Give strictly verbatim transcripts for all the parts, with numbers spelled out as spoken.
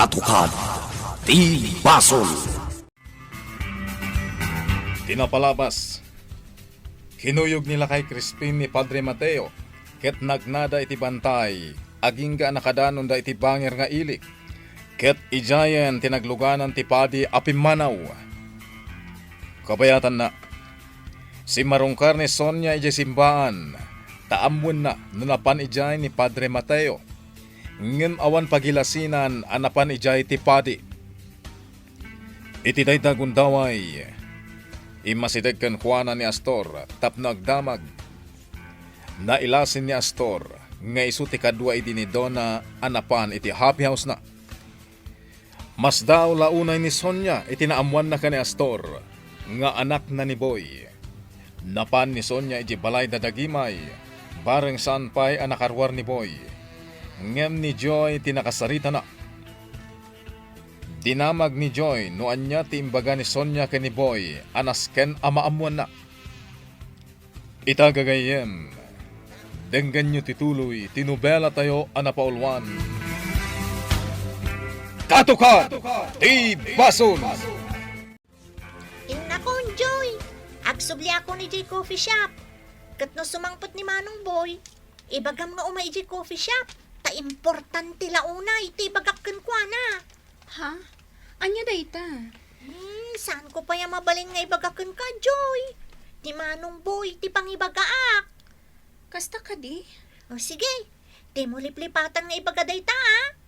Katukad ti basol. Ti napalabas, kinuyog ni Lakay Crispin ni Padre Mateo, ket nagnada iti bantay, agingga a nakadanonda iti bangir nga ili, ket idiayen ti nagluganan ti padi a pimmanaw. Kabayatanna, simmarungkar ni Sonia idiay simbaan, ta ammoenna no napan idiay ni Padre Mateo. Ngem awan pagilasinan a napan idiay ti padi. Iti dayta gundaway, immasideg kenkuana ni Astor tapno agdamag. Nailasin ni Astor nga isu ti kadua idi ni Donna a napan iti happy house-na. Masdaaw la unay ni Sonia iti naammoanna ken ni Astor nga anakna ni Boy. Napan ni Sonia iti balay da Dagimay, bareng saan pay a nakaruar ni Boy. Ngem ni Joy ti nakasaritana. Dinamag ni Joy no ania ti imbaga ni Sonia ken ni Boy a nasken a maammoanna. Ita gagayyem, denggenyo ti tuloy ti nobelatayo a napauluan, Katukad ti Basol. Innakon, Joy! Agsubliakon idiay coffee shop. Ket no sumangpet ni Manong Boy, ibagam nga umay idiay coffee shop, ta importante la unay ti ibagak kenkuana. Ha? Ania dayta? Hmm, saanko pay a mabalin nga ibaga kenka, Joy. Ni Manong Boy ti pangibagaak. Kasta kadi? O sige, dimo liplipatan nga ibaga dayta, a.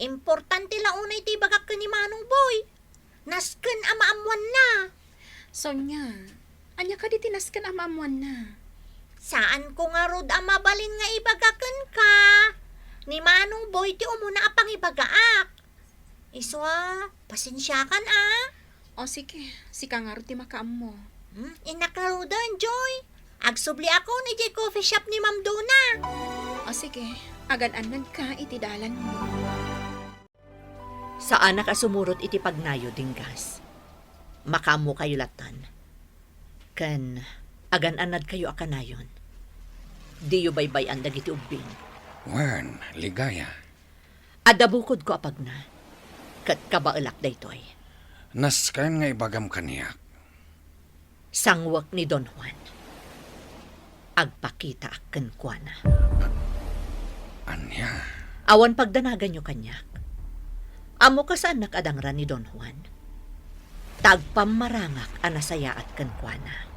Importante la unay ti ibagak ken ni Manong Boy. Nasken a maammoanna. Sonia, ania kadi ti nasken a maammoanna? Saanko ngarud a mabalin nga ibaga kenka. Ni Manong Boy ti umuna a pangibagaak. Isu a, pasensiakan a. O sige, sika ngarud ti makaammo. Hmm, innak ngaruden, Joy. Agsubliakon idiay coffee shop ni Ma'am Donna. O sige, agan-annadka iti dalanmo. Saanak a sumurot iti pagnayo, Dinggas. Makaammokayo lattan. Ken agan-annadkayo a kanayon. Diyo baybay-an dagiti ubbing. Wen, Ligaya. Adda bukodko a pagna, ket kabaelak daytoy. Nasken nga ibagam kaniak. Sangwek ni Don Juan. Agpakitaak kenkuana. Ania? Awan pagdanaganyo kaniak. Ammok a saannak a dangran ni Don Juan. Ta agpammarangak a nasayaat kenkuana.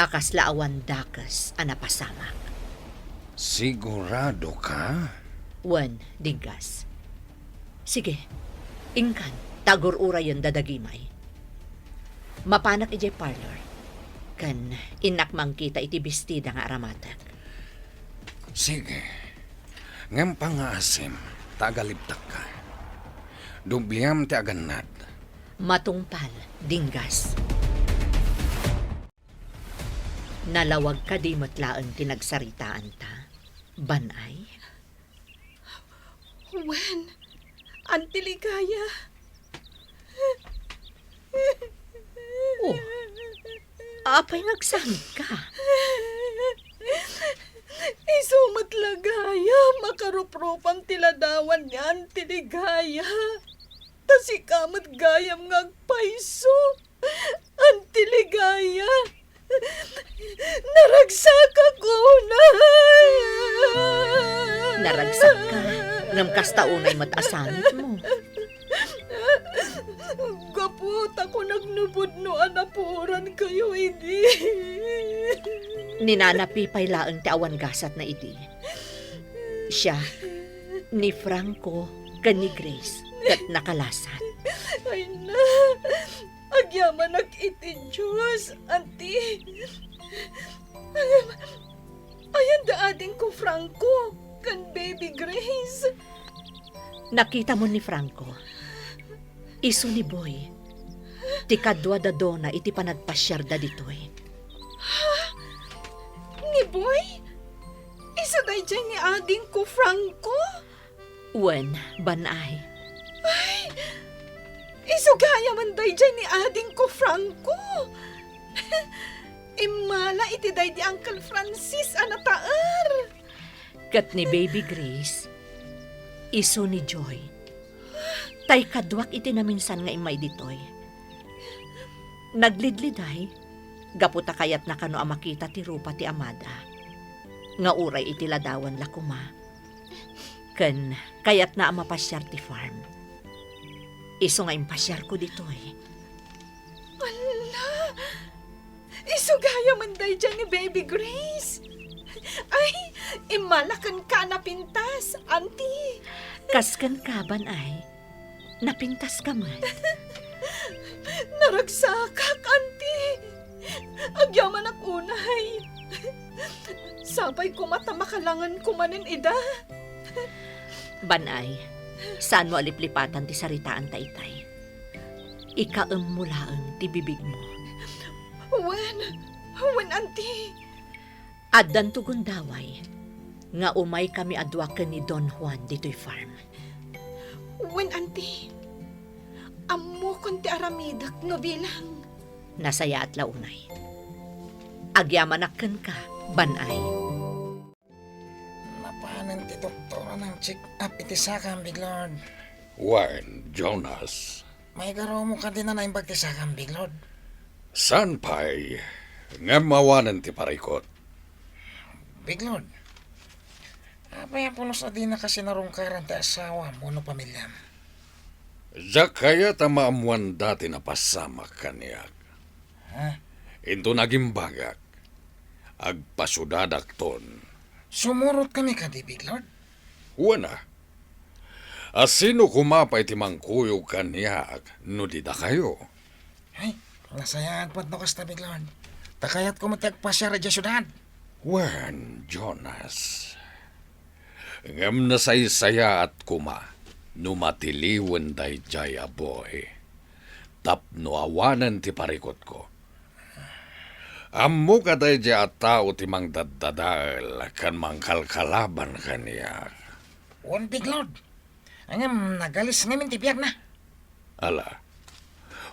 A kasla awan dakes a napasamak. Sigurado ka? Wen, Dinggas. Sige, inkan, ta agur-urayen da Dagimay. Mapanak idiay parlor, ken innak mangkita iti bestida nga aramatek. Sige. Ngem pangngaasim, ta agalibtakka. Dubliam ti agannad. Matungpal, Dinggas. Nalawag kadi met laeng ti nagsaritaanta, Banay? Wen, Auntie Ligaya. Oh, apay nga agsangit ka? Isu met la gayam a karuprupam ti ladawan ni Auntie Ligaya. Ta sika met gayam nga agpayso. Auntie Ligaya, naragsakak unay! Naragsak ka, ngem kasta unay met a sangitmo. Gapu ta kunak no pudno a napuorankayo idi. Ni Nana Pipay laeng ti awan gasatna idi. Siak, ni Franco, ken ni Grace, ket nakalasat. Ay na, agyamanak iti Dios, Auntie. Ayan da adingko Franco, ken Baby Grace. Nakitamon ni Franco. Isu ni Boy. Ti kadua da Donna iti panagpasiarda ditoy. Ha? Ni Boy? Isu daydiay ni adingko Franco? Wen, Banay. Ay! Isu gayamen daydiay ni adingko Franco! Immala iti daydi Uncle Francis a nataer! Ket ni Baby Grace, isu ni Joy. Ay kaduak iti naminsan nga immay ditoy. Naglidliday, gapu ta kayatna kano a makita ti rupa ti amada, nga uray iti ladawan la koma. Ken kayatna a mapasiar ti farm. Isu nga impasiarko ditoy. Ala! Isu gayam daydiay ni Baby Grace. Ay, immala kenka a napintas, Auntie. Kas kenka, Ban-ay. Napintaska met. Naragsakak, Auntie. Agyamanak unay. Sapay koma ta makalangen ko manen ida. Ban-ay, saanmo a liplipatan ti saritaanta itay. Ikaemmo laeng ti bibigmo. Wen, wen, Auntie. Addanto gundaway nga umaykami a dua ken ni Don Juan ditoy farm. Wen, Auntie. Ammokon ti aramidek no bilang. Nasayaat la unay. Agyamanak kenka, Ban-ay. Napanen ti doktor a nang-check up iti sakam, Big Lord. Wen, Jonas. Maigarumo kadi a naimbag ti sakam, Big Lord? Saan pay, ngem awanen ti parikut. Big Lord, apay a pulos a dinaka sinarungkaran ti asawam wenno pamiliam? Diak kayat a maammoanda ti napasamak kaniak. Ha? Inton agimbagak, agpasudadakton. Sumurotkami kadi, Big Lord? Wen a. A sino koma pay ti mangkuyog kaniak no di dakayo? Ay, nasayaat met no kasta, Big Lord. Ta kayatko met ti agpasiar idiay siudad. Wen, Jonas. Ngem nasaysayaat koma no matiliwen daydiay a buhi tapno awanen ti parikutko. Ammok a daydiay a tao ti mangdaddadael ken mangkalkalaban kaniak. Wen, Big Lord. Ngem nagalis ngamin ti biagna. Ala,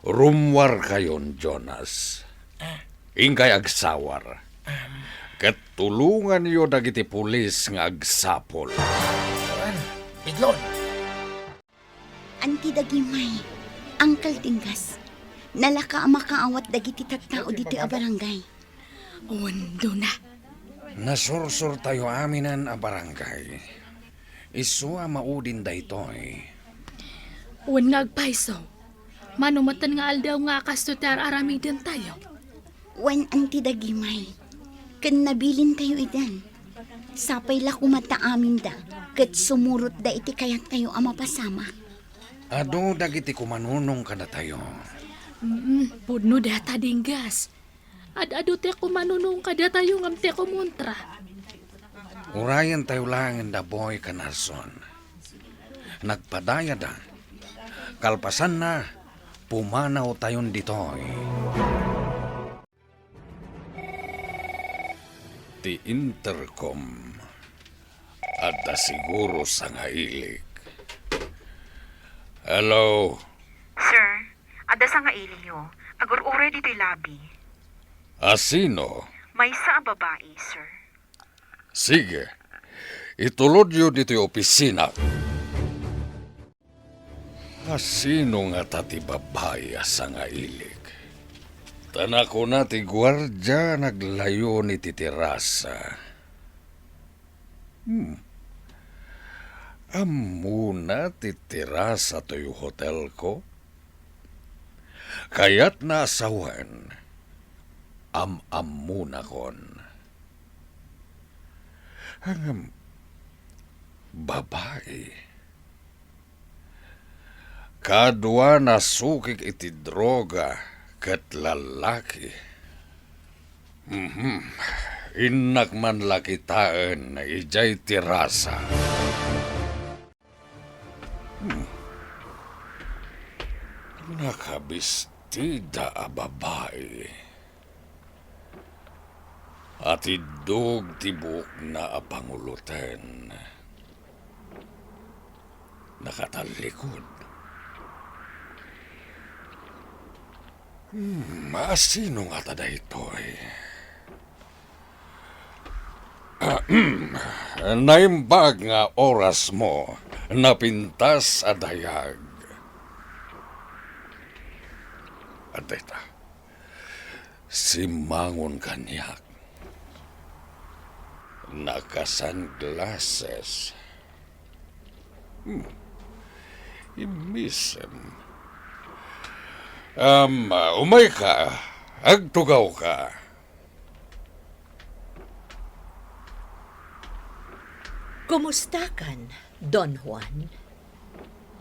rummuarkayon, Jonas. Ah. Inkay agsawar. Um. Ket tulonganyo dagiti pulis nga agsapul. Wen, Big Lord. Auntie Dagimay, Uncle Dinggas, nalaka a makaawat dagiti tattao ditoy a barangay. Wen, Dona. Nasursurtayo aminen a barangay. Isu a maudin daytoy. Wen nga agpayso. Mano metten nga aldaw nga kasto ti ar-aramidentayo. Wen, Auntie Dagimay, ken nabilintayo idan. Sapay la koma ta aminda, ket sumurotda iti kayattayo a mapasamak. Adu dagiti kumanunong kadatayo. Mm, pudno data, Dinggas. Ad-adu ti kumanunong kadatayo ngem ti kumontra. Urayentayo laengen da Boy ken Arson. Nagpadayada. Kalpasanna, pumanawtayon ditoy. Ti intercom. Adda siguro sangailik. Hello? Sir, adda sangailikyo. Agur-uray ditoy lobby. A sino? Maysa a babai, sir. Sige. Itulodyo ditoy opisina. A sino ngata ti babai a sangailik? Ta nakuna ti guardia naglayon iti terasa. Hmm. Ammona ti terasa toy hotelko? Kayatna a sawen, am-ammonakon. Ngem, babai. Kadua nasukik iti droga ket lallaki. Mhm. Innak man la kitaen idiay terasa. Hmm. Nakabistida a babai. Atiddog ti buokna a panguloten. Nakatallikod. Hmm, a sino ngata daytoy? Ahem. Naimbag nga orasmo, napintas a dayag. dayta. Simmangon kaniak. Naka-sunglasses. Hmm. Immisem. Um, umayka. Agtugawka. Kumustakan, Don Juan?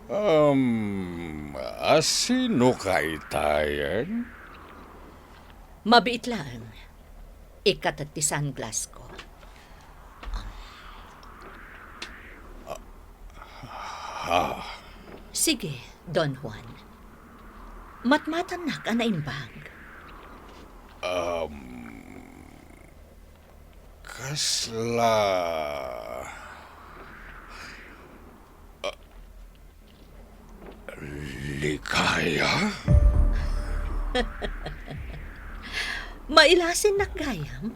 Um, asinoka itayen? Mabiit laeng. Ikkatek ti sunglassko. Ah. Sige, Don Juan. Matmatannak a naimbag. Um, kasla, ah, ligaya? Mailasinnak gayam?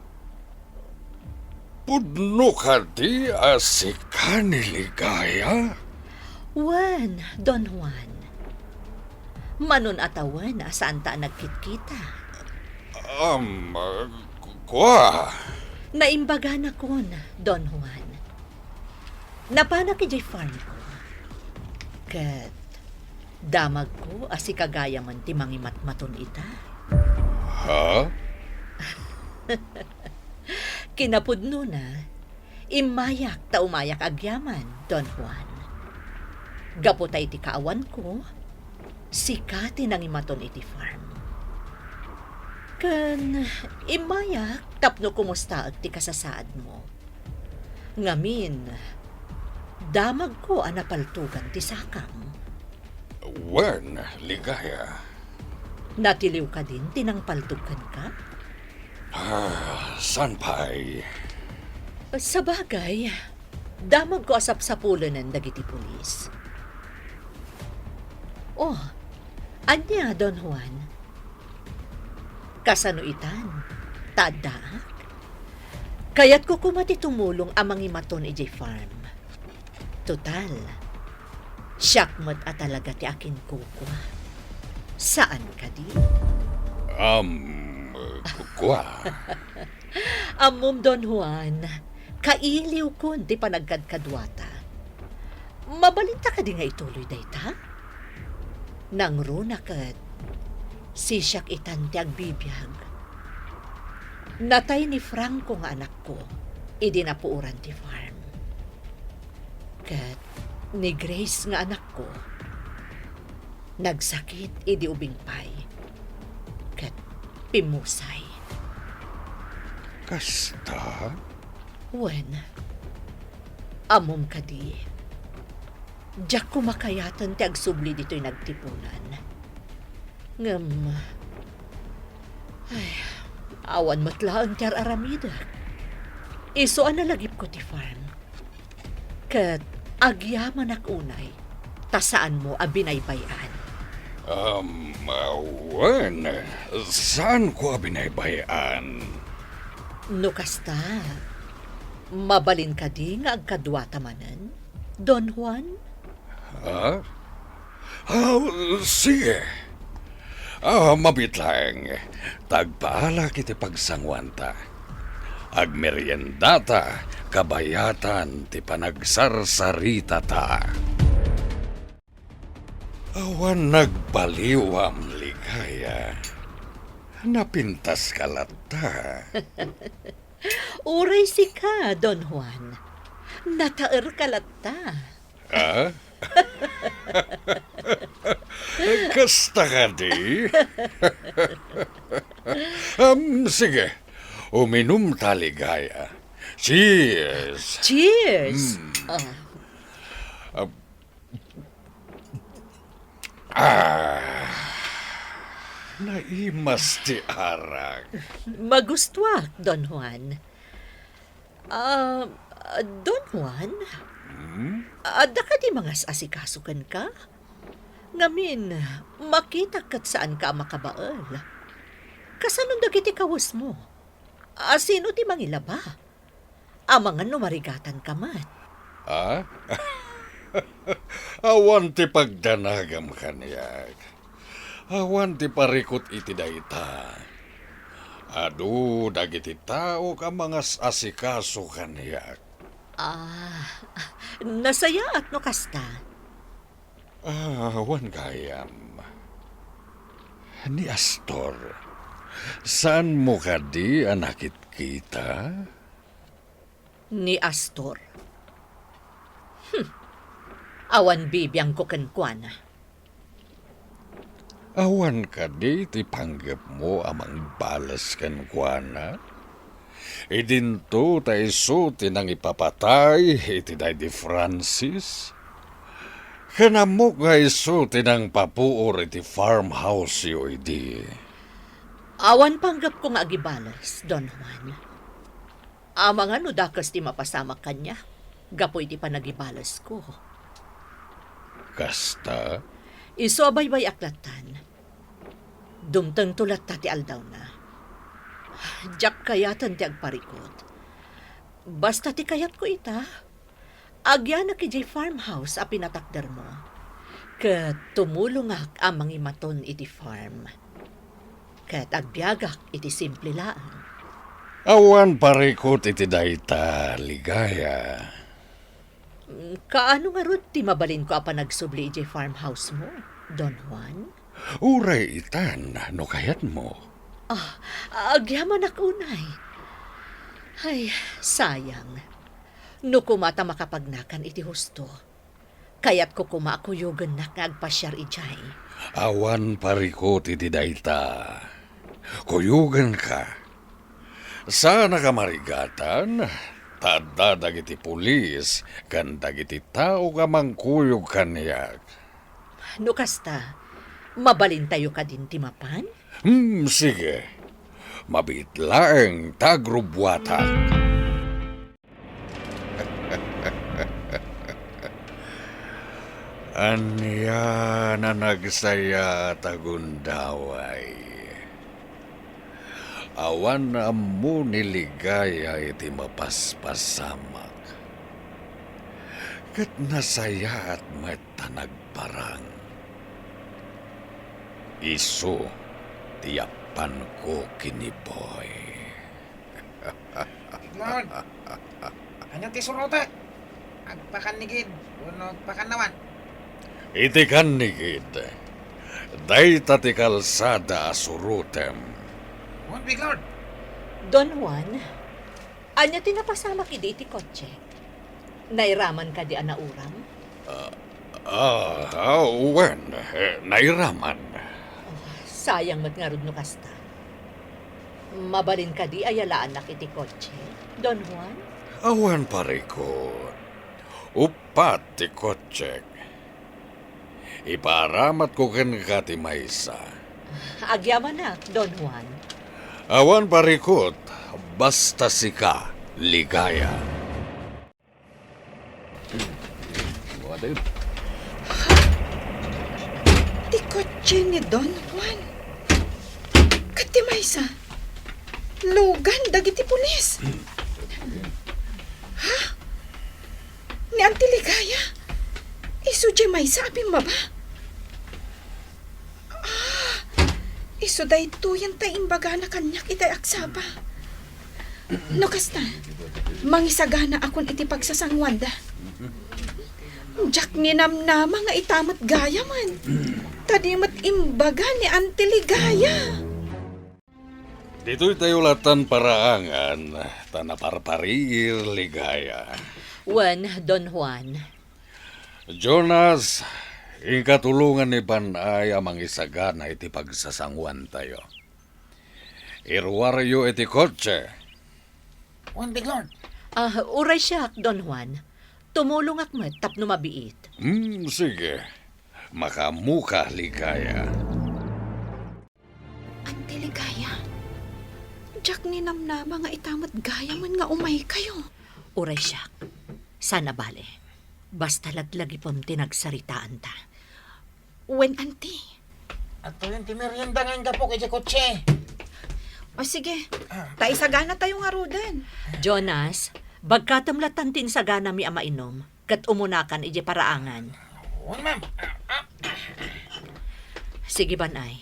Pudno kadi a sika ni Ligaya? Wen, Don Juan. Manon a tawen a saanta a nagkitkita. Um, kua. Naimbagakon, Don Juan. Napanak idiay farmko. Ket damagko a sika gayamen ti mangimatmaton ita. Ha? Kinapudnona, immayak ta umayak agyaman, Don Juan. Gapu ta iti kaawanko, sika ti nangimaton iti farm. Ken immayak tapno kumustaek ti kasasaadmo. Ngamin, damagko a napaltogan ti sakam. Wen, Ligaya. Natiliw kadin ti nangpaltog kenka? Ah, saan pay? Sabagay, damagko a sapsapulenen dagiti pulis. Oh, ania, Don Juan? Kasano itan? Ta addaak? Kayatko koma ti tumulong a mangimaton idiay farm. Total, siak met a talaga ti akinkukua. Saan kadi? Um, kua. Ammom, Don Juan, kailiwkon ti panagkadkaduata. Mabalinta kadi nga ituloy dayta? Nangruna ket sisiak itan ti agbibiag. Natay ni Franco nga anakko idi napuoran ti farm. Ket ni Grace nga anakko, nagsakit idi ubing pay. Ket pimmusay. Kasta? Wen, ammom kadi, diak koma kayaten ti agsubli ditoy nagtipunan. Ngem, ay, awan met laeng ti ar-aramidek. Isu a nalagipko ti farm. Ket agyamanak unay ta saanmo a binaybay-an. Um, wen, saanko a binaybay-an. No kasta, mabalin kadi nga agkaduata manen, Don Juan? Ha? Ah, sige. Ah, mabiit laeng. Tagpaalak iti pagsanguanta. Agmeriendata kabayatan ti panagsarsaritata. Awan nagbaliwam, Ligaya. Napintaska latta. Uray sika, Don Juan. Nataerka latta. Ah? Kasta kadi? Um, sige, uminumta, Ligaya. Cheers! Cheers! Mm. Ah. Ah, naimas ti arak. Magustuak, Don Juan. Ah, Don Juan? Hmm? Adda kadi mangas-asikaso kenka? Ngamin, makitak ket saanka a makabael. Kasano dagiti kawesmo? Asino ti mangilaba? Amangan no marigatanka met. Ah? Awan ti pagdanagam kaniak. Awan ti parikut iti dayta. Adu dagiti taok a mangas-asikaso kaniak. Ah, nasayaat no kasta. Ah, awan gayam. Ni Astor, saanmo kadi a nakitkita? Ni Astor. Hmm. Awan bibiangko kenkuana. Awan kadi ti panggepmo a mangbales kenkuana? Idinto ta isu ti nangipapatay iti daydi Francis? Ken ammok nga isu ti nangpapuor iti farmhouse-yo idi. Awan panggepko nga agibales, Don Juan. Amangan no dakes ti mapasamak kaniak gapu iti panagibalesko. Kasta? Isu a baybay-ak lattan. Dumtengto latta ti aldawna. Diak kayaten ti agparikut. Basta ti kayatko ita, agyanak idiay farmhouse a pinatakdermo. Ket tumulongak a mangimaton iti farm. Ket agbiagak iti simple laeng. Awan parikut iti dayta, Ligaya. Mm, kaano ngarud ti mabalinko a panagsubli idiay farmhouse-mo, Don Juan? Uray itan, no kayatmo. Ah, agyamanak unay. Ay, sayang. No koma ta makapagnakan iti husto. Kayatko koma a kuyogennak nga agpasiar idiay. Awan parikut iti dayta. Kuyogenka. Saannak a marigatan, ta adda dagiti pulis ken dagiti tao nga mangkuyog kaniak. No kasta, mabalintayo kadin ti mapan? Hmm, sige. Mabiit laeng ta agrubbuatak. Ania a nagsayaat a gundaway. Awan ammo ni Ligaya iti mapaspasamak. Ket nasayaat met ta nagparang. Isu ti yappanko ken ni Boy. Lord, ania ti surotek? Agpakannigid wenno agpakannawan? Iti kannigid, dayta ti kalsada a surotem. Wen, Big Lord. Don Juan, ania ti napasamak idi iti kotse? Nairaman kadi a nauram? Ah, ah, ah, wen, eh, nairaman. Oh, sayang met ngarud no kasta. Mabalin kadi a yalaannak iti kotse, Don Juan? Awan parikut. Uppat ti kotsek. Ipaaramatko kenka ti maysa. Agyamanak, Don Juan. Awan parikut, basta sika, Ligaya. Ti kotse ni Don Juan. Ket ti maysa, lugan dagiti pulis. Ha? Ni Auntie Ligaya? Isu diay maysa a bimmaba? Ah, isu daytoyen ti imbagana kaniak itay agsapa. No kasta, mangisaganaakon iti pagsasanguanda. Diak ninamnama nga ita met gayamen. Ta di met imbaga ni Auntie Ligaya. Ditoy tayo latan paraangan, ta naparpariir, Ligaya. Wen, Don Juan. Jonas, inka tulongan ni Ban-ay a mangisagana iti pagsasanguan tayo. Iruaryo iti kotse. Wen, Big Lord. Ah, uray siak, Don Juan. Tumulongak met tapno mabiit. Hmm, sige. Makaammoka, Ligaya. Auntie Ligaya, diak ninamnama nga ita met gayamen nga umaykayo. Uray siak, saan a bale. Basta laglagipem ti nagsaritaanta. Wen, Auntie. Adtoyen ti merienda nga inggapok idiay kotse. O sige, ta isaganatayo ngaruden. Jonas, bagkatem latan ti insaganami a mainum. Ket umunakan idiay paraangan. Wen, ma'am. Ah, ah. Sige, Ban-ay.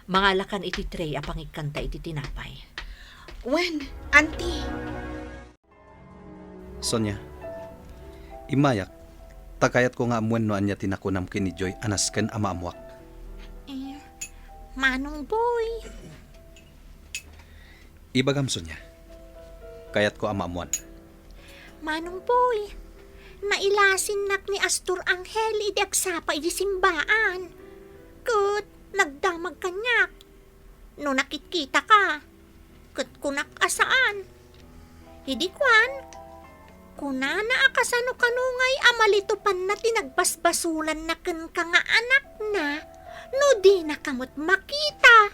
Mangalakan iti tray a pangikkanta iti tinapay. Wen, Auntie. Sonia, immayak, ta kayatko nga ammoen no ania ti nakunam ken ni Joy a nasken a maammoak. Eh, Manong Boy. Ibagam, Sonia. Kayatko a maammoan. Manong Boy, nailasinnak ni Astor Angel idi agsapa idi simbaan. Ket nagdamag kaniak. No nakitkitaka, ket kunak a saan. Idi kuan, kunana a kasano kano ngay a malitupanna ti nagbasbasolanna kenka nga anakna no dinaka met makita.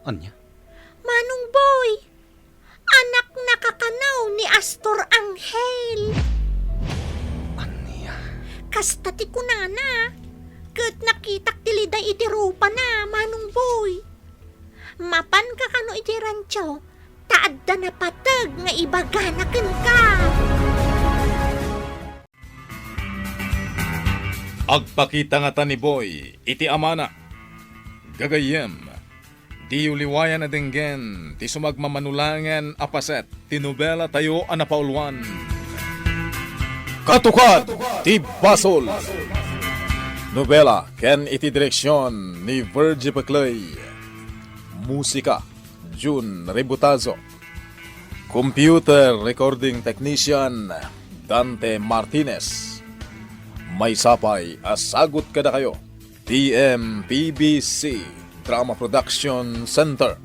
Ania? Manong Boy, anaknaka kano ni Astor Angel. Ania? Kasta ti kunana, ket nakitak ti liday iti rupana, Manong Boy. Mapanka kano iti rancho, ta adda napateg nga ibagana kenka. Agpakita ngata ni Boy iti amana. Gagayyem, diyo liwayan a denggen ti sumagmamano laengen a paset ti nobelatayo a napauluan, Katukad ti Basol. Nobela ken iti direksion ni Virgie Pecley. Musika, Jun Rebutazo. Computer Recording Technician, Dante Martinez. Maysa pay a sagut kadakayo, T M P B C Drama Production Center,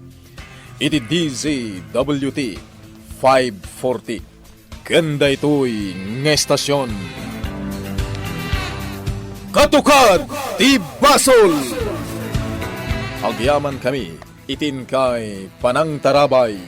iti D Z W T five forty. Ken daytoy nga estasion, Katukad ti Basol! Agyamankami iti inkay panangtarabay.